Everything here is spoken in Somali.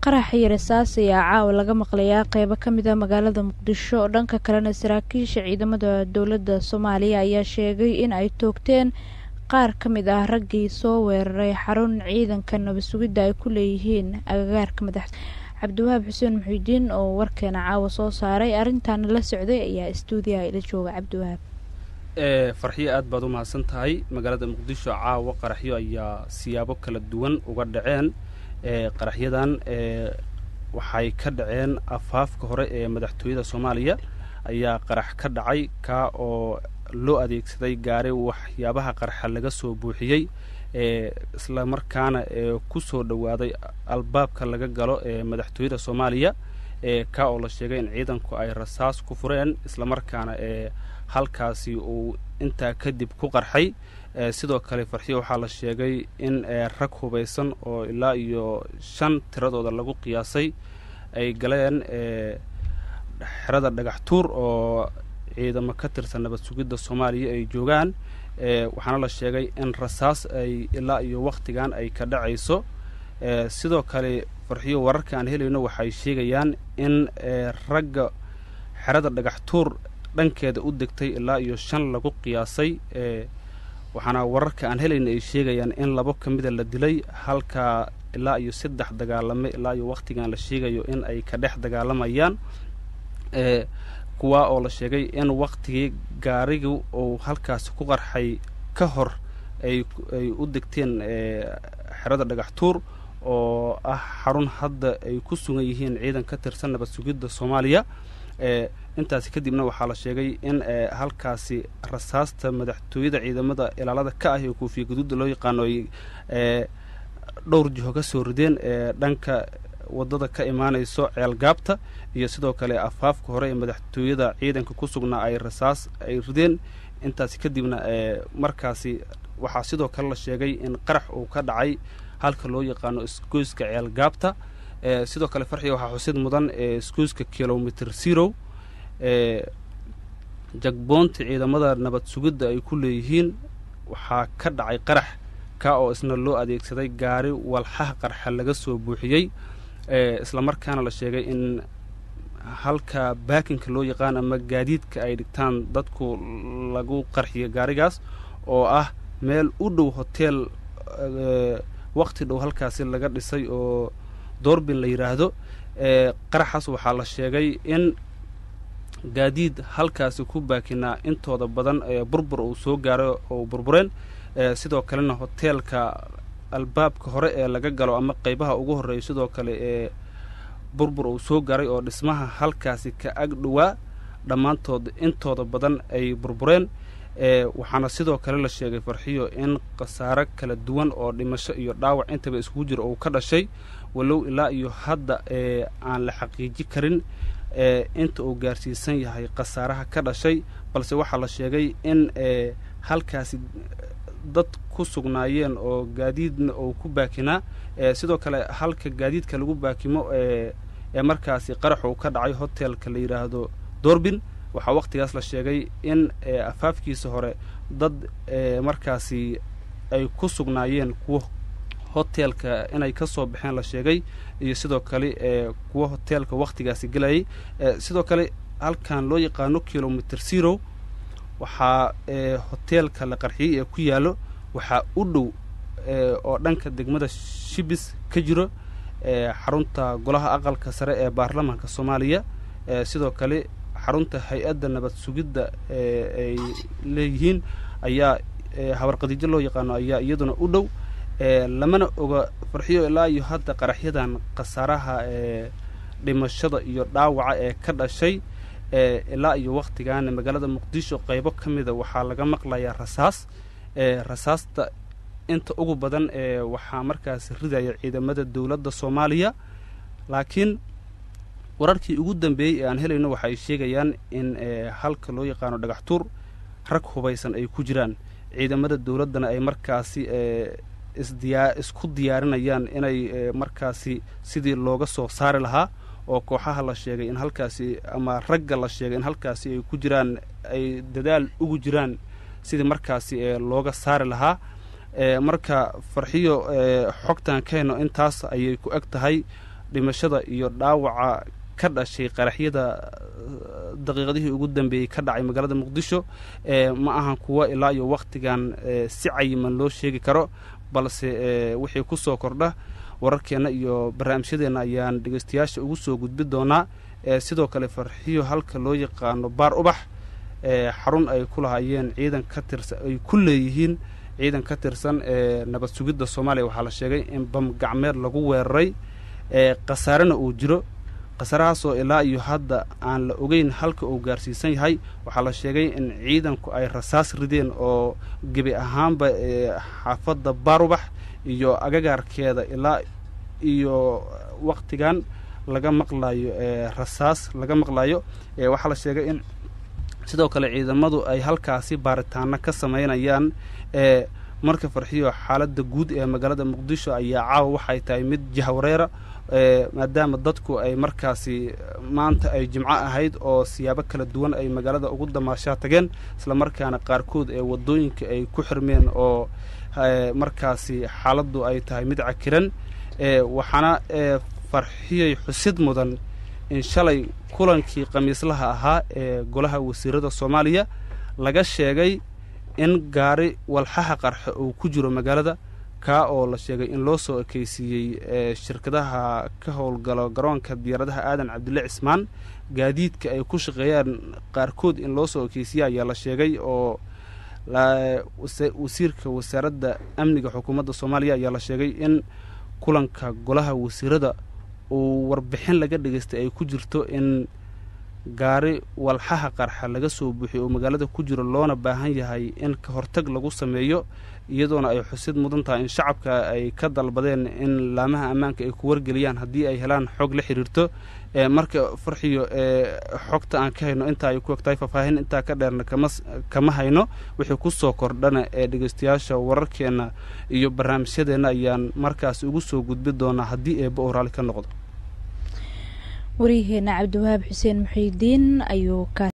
Qarax iyo rasaas ayaa caawa laga maqlayaa qeybo ka mid a magaalada Muqdisho. Dhanka kalena, saraakiisha ciidamada dowladda Soomaaliya ayaa sheegay in ay toogteen qaar ka mid ah raggii soo weeraray xarun ciidanka nabad sugidda ay ku leeyihiin agagaarka madax. Cabdiwahaab Xuseen Muxiidiin oo warkeena caawa soo saaray arrintaana la socday ayaa istuudiyaha ila jooga. Cabdiwahaab. Farxiyo, aad baad u mahadsan tahay. Magaalada Muqdisho caawa qaraxyo ayaa siyaabo kala duwan uga dhaceen. Qaraxyadan waxay ka dhaceen afaafka hore ee madaxtooyada Soomaaliya ayaa qarax ka dhacay, kaa oo loo adeegsaday gaari waxyaabaha qarxa laga soo buuxiyey, isla markaana ku soo dhowaaday albaabka laga galo ee madaxtooyada Soomaaliya, kaa oo la sheegay in ciidanku ay rasaas ku fureen, islamarkaana halkaasi uu intaa kadib ku qarxay. Sidoo kale, Farxiyo, waxaa la sheegay in rag hubaysan oo ilaa iyo 5 tiradooda lagu qiyaasay ay galeen xerada Dhagaxtuur oo ciidamo ka tirsan nabad sugidda Soomaaliya ay joogaan, waxaana la sheegay in rasaas ay ilaa iyo wakhtigan ay ka dhacayso. Sidoo kale, Farxiyo, wararka aan helayno waxay sheegayaan in ragga xerada Dhagaxtuur dhankeeda u degtay ilaa iyo 5 lagu qiyaasay, waxaana wararka aan helayna ay sheegayaan in 2 ka mida la dilay, halka ilaa iyo 3 dagaalame ilaa iyo wakhtigan la sheegayo in ay ka dhex dagaalamayaan, kuwaa oo la sheegay in wakhtigii gaarigu uu halkaasi ku qarxay ka hor ay u degteen xerada Dhagaxtuur oo ah xarun hadda ay ku sugan yihiin ciidan ka tirsan nabad sugidda Soomaaliya. Intaasi kadibna waxaa la sheegay in halkaasi rasaasta madaxtooyada ciidamada ilaalada ka ah ee koofiya guduudda loo yaqaano ay dhowr jiho ka soo rideen, dhanka waddada ka imaanayso Ceelgaabta iyo sidoo kale afaafka hore ee madaxtooyada ciidanka ku sugnaa ay rasaas ay rideen. Intaasi kadibna markaasi waxaa sidoo kale la sheegay in qarax uu ka dhacay halka loo yaqaano isgoyska Ceelgaabta. Sidoo kale, Farxiga, waxaa xusid mudan isgoyska Kilometer Zero, jagboonta ciidamada nabad sugidda ay ku leeyihiin, waxaa ka dhacay qarax, kaa oo isna loo adeegsaday gaari walxaha qarxa laga soo buuxiyey, islamarkaana la sheegay in halka baakinka loo yaqaan ama gaadiidka ay dhigtaan dadku lagu qarxiyo gaarigaas, oo ah meel u dhow hotel waqti dhow halkaasi laga dhisay oo Doorbin la yidhaahdo. Qaraxaas waxaa la sheegay in gaadiid halkaasi ku baakinaa intooda badan burbur uu soo gaaray oo burbureen, sidoo kalena hoteelka albaabka hore ee laga galo ama qeybaha ugu horreeya sidoo kale ee burbur uu soo gaaray, oo dhismaha halkaasi ka ag dhowaa dhammaantood intooda badan ay burbureen. Waxaana sidoo kale la sheegay, Farxiyo, in khasaaro kala duwan oo dhimasho iyo dhaawac intaba iskugu jiro uu ka dhashay, walow ilaa iyo hadda aan la xaqiiji karin inta uu gaarsiisan yahay khasaaraha ka dhashay, balse waxaa la sheegay in halkaasi dad ku sugnaayeen oo gaadiidna uu ku baakinaa. Sidoo kale halka gaadiidka lagu baakimo ee markaasi qarax uu ka dhacay, hotelka la yidhaahdo Doorbin, waxaa wakhtigaas la sheegay in afaafkiisa hore dad markaasi ay ku sugnaayeen, kuwo hoteelka inay ka soo baxeen la sheegay iyo sidoo kale kuwo hoteelka wakhtigaasi gelayay. Sidoo kale halkan loo yaqaano Kilometer Zero, waxaa hoteelka la qarxiyey ee ku yaallo waxaa u dhow oo dhanka degmada Shibis ka jiro xarunta golaha aqalka sare ee baarlamaanka Soomaaliya. Sidoo kale xarunta hay-adda nabad sugidda ay leeyihiin ayaa Habarqadiijo loo yaqaano ayaa iyaduna u dhow. Lamana oga, Farxiyo, ilaa iyo hadda qaraxyadan khasaaraha dhimashada iyo dhaawaca ee ka dhashay. Ilaa iyo wakhtigaana magaalada Muqdisho qaybo ka mida waxaa laga maqlayaa rasaas. Rasaasta inta ugu badan waxaa markaas ridaya ciidamada dowladda Soomaaliya, laakiin wararkii ugu dambeeyey ee aan helayno waxay sheegayaan in halka loo yaqaano Dhagaxtuur rag hubaysan ay ku jiraan, ciidamada dowladdana ay markaasi isdiyaa isku diyaarinayaan inay markaasi sidii looga soo saari lahaa, oo kooxaha la sheegay in halkaasi ama ragga la sheegay in halkaasi ay ku jiraan ay dadaal ugu jiraan sidii markaasi looga saari lahaa. Marka, Farxiyo, xogtaan ka heno intaas ayay ku eg tahay. Dhimashada iyo dhaawaca ka dhashay qaraxyada daqiiqadihii ugu dambeeyey ka dhacay magaalada Muqdisho ma ahan kuwo ilaa iyo wakhtigan si cayiman loo sheegi karo, balse wixii ku soo kordha wararkeenna iyo barnaamijyadeenna ayaan dhegeystayaasha ugu soo gudbi doonaa. Sidoo kale Farxiyo, halka loo yaqaano Baar Ubax, xarun ay ku lahaayeen ciidan ka tirsan, ay ku leeyihiin ciidan ka tirsan nabad sugidda Soomaaliya, waxaa la sheegay in bam gacmeed lagu weeraray, khasaarena uu jiro, khasaarahaasoo ilaa iyo hadda aan la ogeyn halka uu gaarsiisan yahay. Waxaa la sheegay in ciidanku ay rasaas rideen oo gebi ahaanba xaafadda Baarubax iyo agagaarkeeda ilaa iyo waktigan laga maqlayo rasaas laga maqlayo. Waxaa la sheegay in sidoo kale ciidamadu ay halkaasi baaritaano ka sameynayaan. Marka Farxiyo, xaaladda guud ee magaalada Muqdisho ayaa caawa waxay tahay mid jahwareera, maadaama dadku ay markaasi maanta ay jimco ahayd oo siyaabo kala duwan ay magaalada ugu damaashaa tageen, islamarkaana qaarkood ee waddooyinka ay ku xirmeen oo markaasi xaaladdu ay tahay mid cakiran. Waxaana Farxiyay xusid mudan in shalay kulankii khamiislaha ahaa ee golaha wasiirada Soomaaliya laga sheegay in gaari walxaha qarxa uu ku jiro magaalada, kaa oo la sheegay in loo soo ekeysiiyey shirkadaha ka howlgalo garoonka diyaaradaha Aadan Cabdille Cismaan gaadiidka ay ku shaqeeyaan qaarkood in loo soo ekeysiiyey ayaa la sheegay, oo wasiirka wasaaradda amniga xukuumadda Soomaaliya ayaa la sheegay in kulanka golaha wasiirada uu warbixin laga dhegaystay ay ku jirto in gaari walxaha qarxa laga soo buuxiyo oo magaalada ku jiro, loona baahan yahay in ka hortag lagu sameeyo, iyadoona ay xusid mudan tahay in shacabka ay ka dalbadeen in laamaha ammaanka ay ku wargeliyaan haddii ay helaan xog la xiriirto. Marka Farxiyo, xogta aan ka hayno intaa ay ku egtahay, faahfaahin intaa ka dheerna kama hayno. Wixii ku soo kordhana ee dhegeystayaasha wararkeenna iyo barnaamijyadeenna ayaan markaas ugu soo gudbi doonaa haddii Eebba uu raalli ka noqdo. Waryaheena Cabdiwahaab Xuseen Muxiidiin ayuu ka